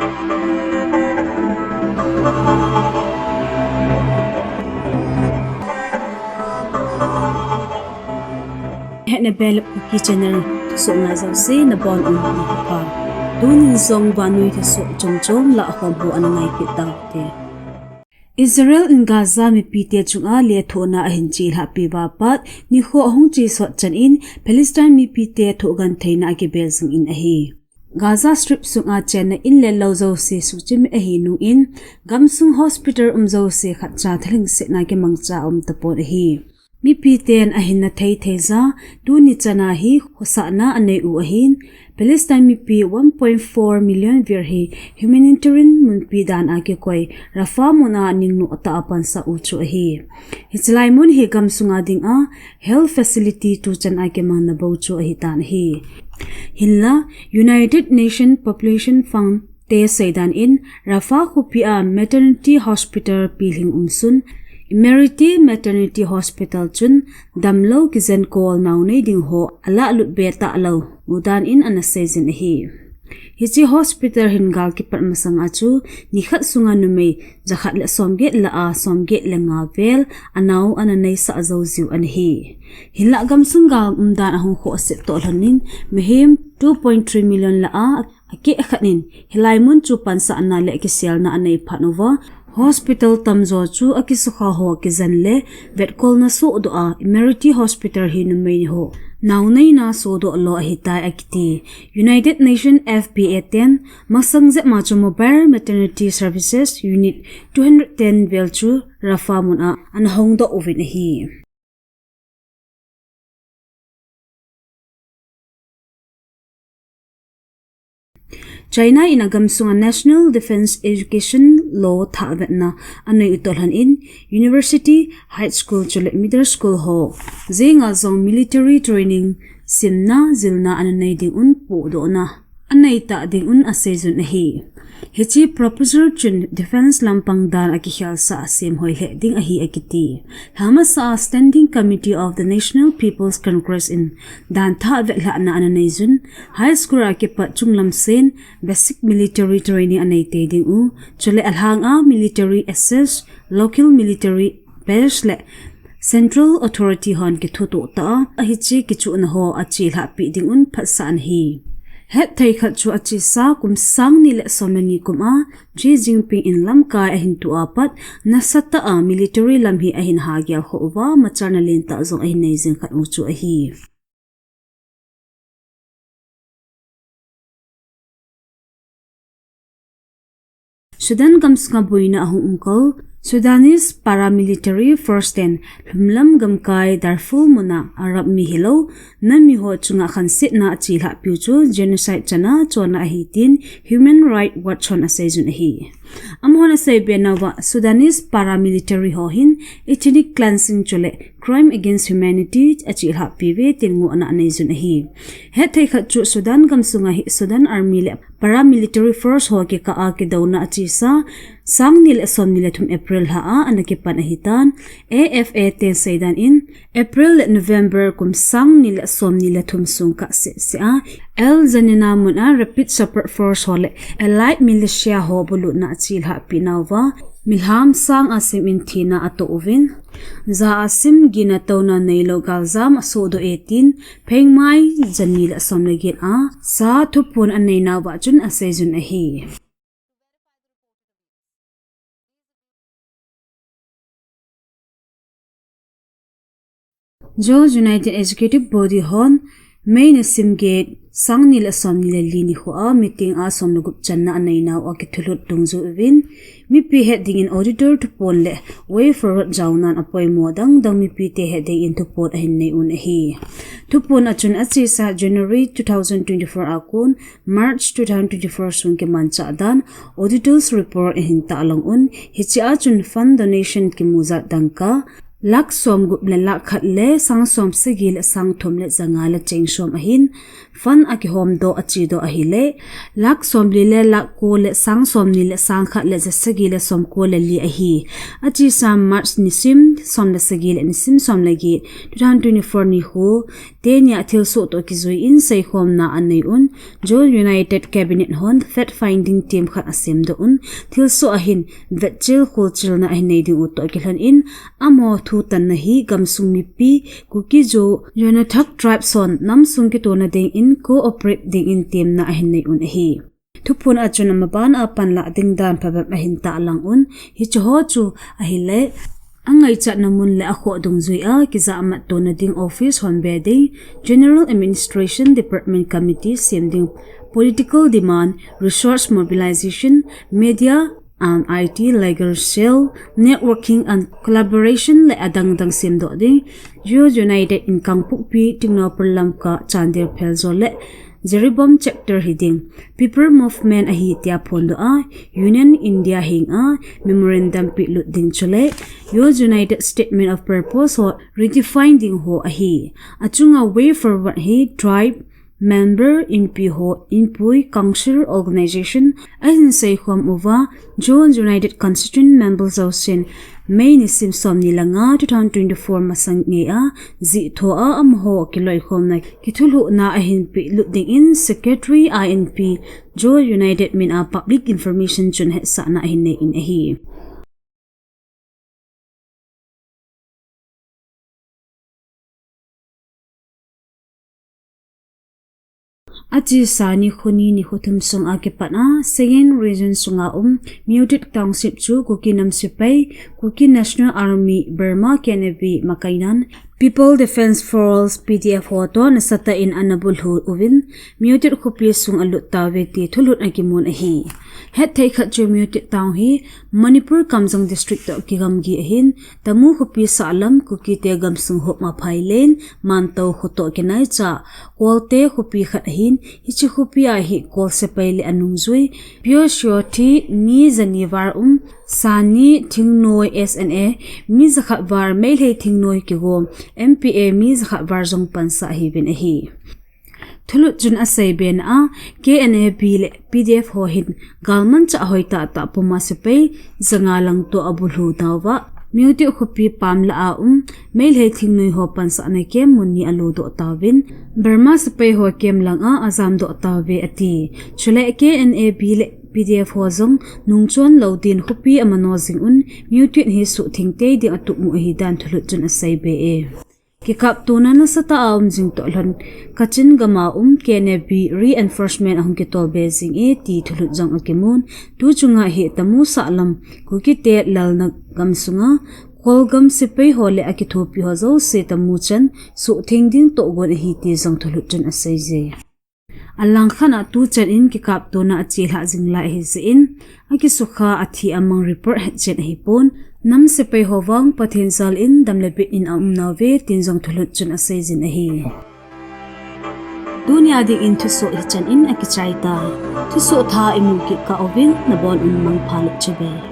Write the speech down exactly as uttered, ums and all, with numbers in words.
Hetna Bel Kuki Channel thusoh ngai jouse nabonun nikho pha. Tunin jong vannoi thusoh chomchom lah khom ho ana ngai kit taute. Israel in Gaza mipite chunga lethuhna ahin chelhahpi uva pat, nikho ahung chesot chan in Palestine mipite thohgim theina akibel jing in ahi. Gaza Strip sunga chenna in le lou jouse suchim ahih nung in, gamsung hospital um jouse khatcha thalhengsetna kimangcha aum tapon ahi. Mipiten ahinna thei thei ja, tuni chana hi khosahna anei u ahin, Palestine mipi one point four million vel hi humanitarian munpi dan a kikoi Rafah mun a ningnoh tah a pansah u chu ahi. Hiche lai mun hi gamsunga dinga health facility tuchan a kimangna bou chu ahitan ahi. Hinla, United Nations Population Fund te seidan in Rafah khopi a maternity hospital pilhing umsun, Emerity Maternity Hospital chun damlou kijenkol naonei ding ho alahlut be talou u dan in ana seijin ahi. Hiche hospital hin gal kipat masanga chu nikhat sunga numei jakhat le somget lah a somget le nga vel anao ana neisah jou jiu ana hi. Hinlah gamsung gal umdan ahung khohse toh lhon in mihem two point three million lah a akeh khat in hilai mun chu pansahna le kiselna anei phat uva, hospital tamjo chu akisukha ho kijen le vetkolna sohdoh a Emerity Hospital hi numei ho naoneina sohdoh lou ahitai akiti. United Nations F B A ten masang jep ma chu Mobile Maternity Services Unit two hundred ten vel chu Rafah mun a ana hongdoh uvin ahi. China in agamsunga National Defense Education Law thahvetna anei u toh lhon in University, High School chule Middle School ho jenga jong military training simna jilna ana nei ding un pohdohna anei tah ding un aseijun ahi. Hiche proposal chun defense lampang dan a kikhelsah a semhoi lheh ding ahi akiti. Lhamasa a Standing Committee of the National People's Congress in dan thahvetlhahna ana neijun, high school a kipat chunglam sen basic military training anei tei ding u, chule alhang a military assess, local military base le Central Authority hon kithutoh tah a, hiche kichuhna ho achelhahpi ding un phatsah ana hi. Hetthei khat chu achesa kum sang ni le som le ni kum a Xi Jinping in lamkai ahin toh a pat nasatah a military lam hi ahin hagel khoh uva machalna lentah jong ahin nei jing khat u chu ahi. Sudan gamsunga boina ahung umkou Sudanese paramilitary force ten lhumlam gamkai Darfur muna Arab mi hilou nam mi ho chunga khansetna achelhahpiu chu genocide chana chonna ahi tin Human Rights Watch hon aseijun ahi. Amahon aseibe nauva Sudanese paramilitary ho hin ethnic cleansing chule crime against humanity achelhahpi uve tin ngohna aneijun ahi. Hetthei khat chu Sudan gamsunga hi Sudan Army le paramilitary force ho kikah a kidouna achesa sang ni le som ni le thum April lha a ana kipan ahitan. A F A ten seidan in April le November kum sang ni le som ni le thum sung kah sehseh a El Geneina mun a Rapid Support Force ho le allied militia ho bulutna achelhahpi nauva milham sang asim in thina atoh uvin, ja asim gina touna neilou galjam asohdoh e tin Phengmai jani le som le get a sa thuphon anei nauva chun aseijun ahi. Joe United Executive Body hon May nisim get, sang ni le som ni le li nikho a meeting a som le gup channa anei nauva kithulhut dungjuh uvin, mipi het dingin auditor thuphon le way forward jaonan apoimo dangdang mipite het dingin thuphon ahin nei un ahi. Thuphon a chun achesa January two thousand twenty-four a kon March two thousand twenty-four sung kimanchah dan auditors report ahin tahlang un, hiche a chun fund donation kimujat dangka Lakh somgup le lakh khat le sang somsagi le sang thum le janga le cheng som ahin, fund akihomdoh achedoh ahile, lakh somli le lakh ko le sang somni le sang khat le jasagi le somko le li ahi. Achesa March nisim som le sagi le nisim som le get, two thousand twenty-four nikho, teni a thilsoh toh kijui in seikhomna anei un, Jowai United Cabinet hon fact finding team khat asemdoh un, thilsoh ahin vetchil kholchilna ahin nei ding u toh kilhon in, amaho thutanna hi gamsung mipi, Kuki-Zo, Kanien'ketuk tribe hon namsung kitona dingin cooperate dingin temna ahin nei un ahi. Thuphon a chun amaban a panlah ding dan phabep ahin tahlang un, hicheho chu ahile, angaichatna mun le akhoh dungjuia kijahmat tona ding office hon be ding, General Administration Department Committee sem ding, political demand, resource mobilization, media and I T, legal cell, networking and collaboration le adangdang semdoh ding, Jowai United in Kangpokpi, Tengnoupal, Lamka, Chandel, Pherzawl le Jiribam chapter hiding, People Movement ahi tia phondoh a, Union India henga memorandum pelut ding chule, Jowai United Statement of Purpose ho redefine ding ho ahi. Achunga way forward hi tribe, member, inpi ho, inpui, council, organization, ahin seikhom uva, Jowai United Constituent Member jousen, May nisim somni le nga, two thousand twenty-four masang ngeia, jih thoa amaho kiloikhomna, kithulhuhna ahin pelut dingin Secretary I N P, Jowai United min a public information chun hetsahna ahin nei in ahi. Achesa nikho ni nikho thum sunga kipat a, Sagaing Region sunga um, Myitkyina Township chu Kuki nam sepai, Kuki National Army, Burma, K N A B, Makainan, People Defence Force, P D F ho toh nasatah in ana bulhu uvin, Myitkyina khopi sung alut tauve ti thulhut akimun ahi. Hetthei khat chu Myitkyina Town hi Manipur Kamjong District toh kigamgi ahin, Tamu khopi sahlam Kukite gamsung hop ma phailen, Mantou kho toh kinaicha, Kolte khopi khat ahin, hiche khopi a hi Kol sepai le anungjui, Pyushothi mi jani var um, Sani Thingnoi S N A, mi jakhat var Meitei Thingnoi kigom, M P A mi jakhat var jong pansah ahiuvin ahi. Thulhut chun asei bena a, K N A B le P D F ho hin galmanchah hoi tahtah puma sepai janga lang toh abulhu tauva, Myitkyina khopi pam lah a um, Meitei Thingnoi ho pansahna camp mun ni alodoh tauvin, Burma sepai ho camp langa ajamdoh tauve ati. Chule K N A B le P D F ho jong nungchon lou din khopi amano jing un, Myitkyina hi suhtheng tei ding atup mu ahi dan thulhut chun asei be e. Kikaptona nasatah a um jing toh lhon, Kachin gam a um K N A B reinforcement ahung kitol be jing e ti thulhut jong akimun, tu chunga hi Tamu sahlam Kukite lalna gamsunga, Kolgam sepai ho le akithopi ho jouse Tamu chan suhtheng ding tohgon ahi ti jong thulhut chun asei je. Alangkhat a tuchan in kikaptona achelhah jing lai ahi jeh in, akisukha athi amang report hetchen ahipon, nam sepai ho vang Pathen jal in dam le bit in aum nauve tin jong thulhut chun asei jin ahi. Tunia dingin thusoh hichan in akichai tai. Thusoh thah imu kit kah uvin nabon un mangpha le chibai.